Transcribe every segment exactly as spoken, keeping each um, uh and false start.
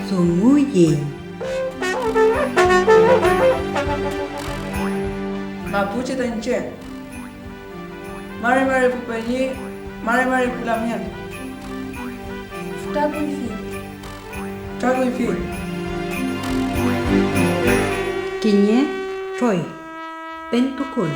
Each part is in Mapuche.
Dunguye. Mapuche ta iñche. Mari mari pu peñi, mari mari pu lamngen. Fütra kuyfi. Fütra kuyfi. Kiñe troy. Pentukun.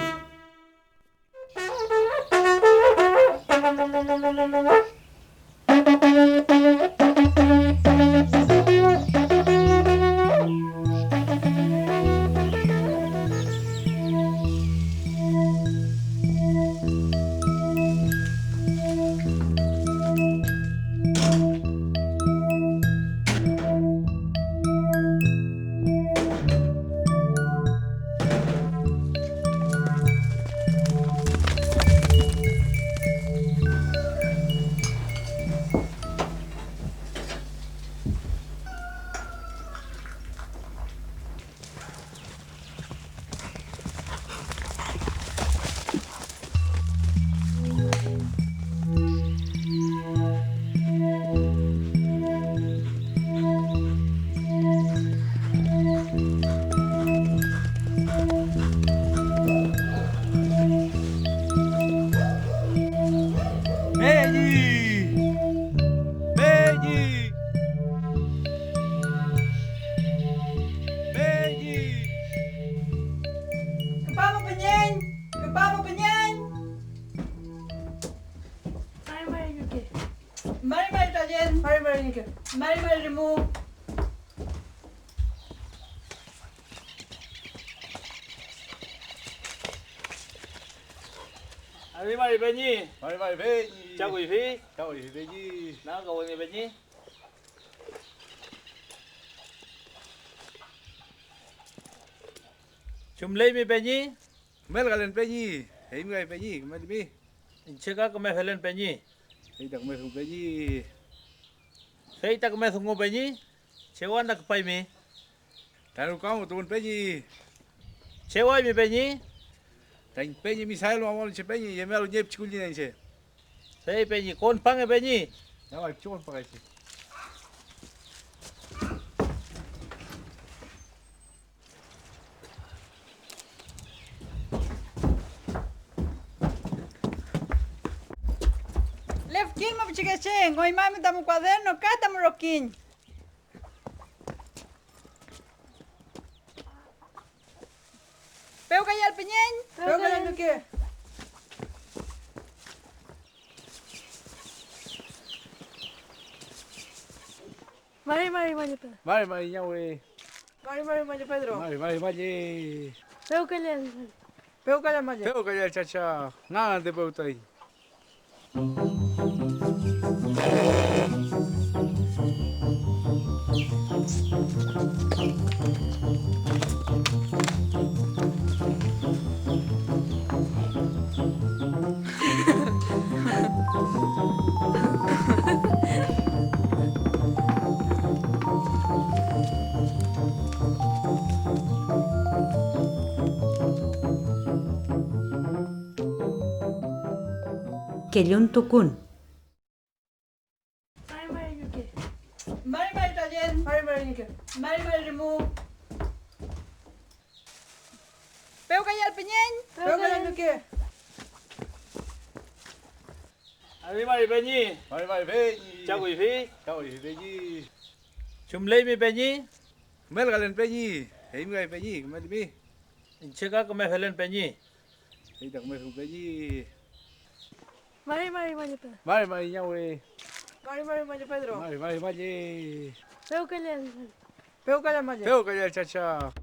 Peñi. Peñi. Peñi. Küpamu püñeñ, küpamu püñeñ. Mari mari ñuke. Mari mari tallen. Mari mari ñuke. Mari mari rimu. Mari mari peñi. Mari mari peñi. Chakuyfi. Chakuyfi peñi. Nagkawengi peñi. Chumleymi peñi. Kümelkalen peñi, eymi kay peñi, kümelmi. Iñche ka küme felen peñi. Fey ta küme dungu peñi. Fey ta küme dungu peñi, chew anta küpaymi. Ta ruka mu tuwün peñi. Chew aymi peñi. Taiñ peñi Misael mu amualu che peñi, yemealu ñi pichi kulliñ iñche. Fey peñi, konpange peñi. Ya, may pichi konpangechi. Lefkilmu pichikeche, ngoymami tamu kuaderno ka tamu rokiñ. Pewkayal püñeñ. Pewkayal ñuke. Mari mari mari Pedro. Mari mari ñawe. Mari mari mari Pedro. Mari mari mari. Pewkayal. Pewkayal mari. Pewkayal chacha. Nana te pewtay. Kellun tukun. Mari mari ñuke. Mari mari tallen. Mari mari ñuke. Mari mari rimu. Pewkayal püñeñ. Pewkayal ñuke. Mari mari peñi. Mari mari peñi. Chakuyfi. Chakuyfi peñi. Chumleymi peñi. Kümelkalen peñi. Eymi kay peñi, kümelmi. Iñche ka küme felen peñi. Fey ta küme dungu peñi. Mari mari mari Pedro. Mari mari ñawe. Mari mari mari Pedro. Mari mari mari. Pewkayal. Pewkayal mari. Pewkayal chacha.